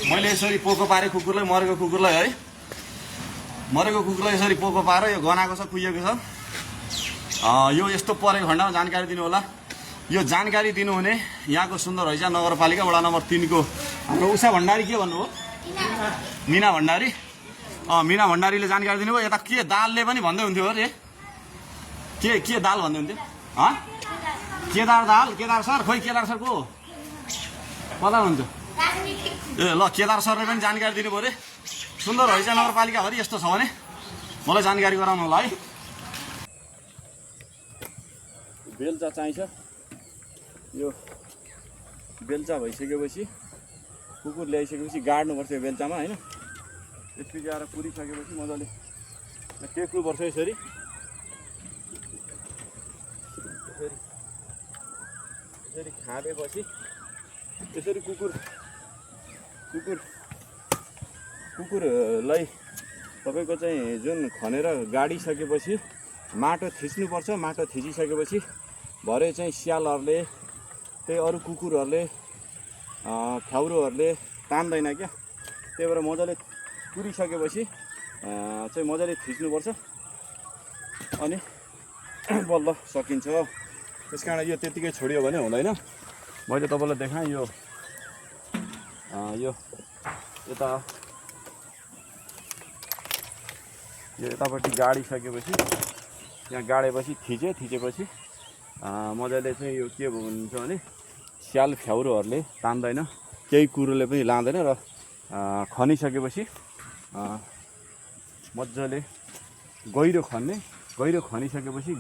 मैले यसरी पोको पारेँ कुकुरलाई, मरेको कुकुरलाई है, मरेको कुकुरलाई यसरी पोको पारेँ। यो गनाएको छ, कुहिएको छ। यो यस्तो परेको खण्डमा जानकारी दिनु होला। यो जानकारी दिनुहुने यहाँको सुन्दर हैजा नगरपालिका वडा नम्बर 3 को उषा भण्डारी के भन्नुभयो, मिना भण्डारी। मिना भण्डारीले जानकारी दिनुभयो। यता के दालले पनि भन्दै हुन्थ्यो अरे, के दाल भन्दै हुन्थ्यो, केदार दाल। केदार सर, खोइ केदार सर को पता हुन्थ्यो ए। ल केदार सरले पनि जानकारी दिनुभयो अरे। सुन्दर हैजा नगरपालिकाभरि यस्तो छ भने मलाई जानकारी गराउनु होला है। बेल्चा चाहिन्छ। यो बेल्चा भइसकेपछि कुकुर ल्याइसकेपछि गाड्नुपर्छ यो बेल्चामा होइन। त्यसपछि आएर पुरिसकेपछि मजाले टेक्नुपर्छ यसरी। यसरी खाँदेपछि यसरी कुकुरलाई तपाईँको चाहिँ जुन खनेर गाडिसकेपछि माटो थिच्नुपर्छ। माटो थिचिसकेपछि भरे चाहिँ स्यालहरूले, त्यही अरू कुकुरहरूले, फ्याउरोहरूले तान्दैन क्या। त्यही भएर मजाले पुरिसकेपछि चाहिँ मजाले थिच्नुपर्छ अनि बल्ल सकिन्छ। त्यस कारण यो त्यतिकै छोडियो भने हुँदैन। मैले तपाईँलाई देखाएँ यो यतापट्टि गाडिसकेपछि यहाँ गाडेपछि थिचेपछि मजाले चाहिँ यो के भन्छ भने स्याल फ्याउरोहरूले तान्दैन, केही कुरोले पनि लाँदैन र खनिसकेपछि मजाले गहिरो खनिसकेपछि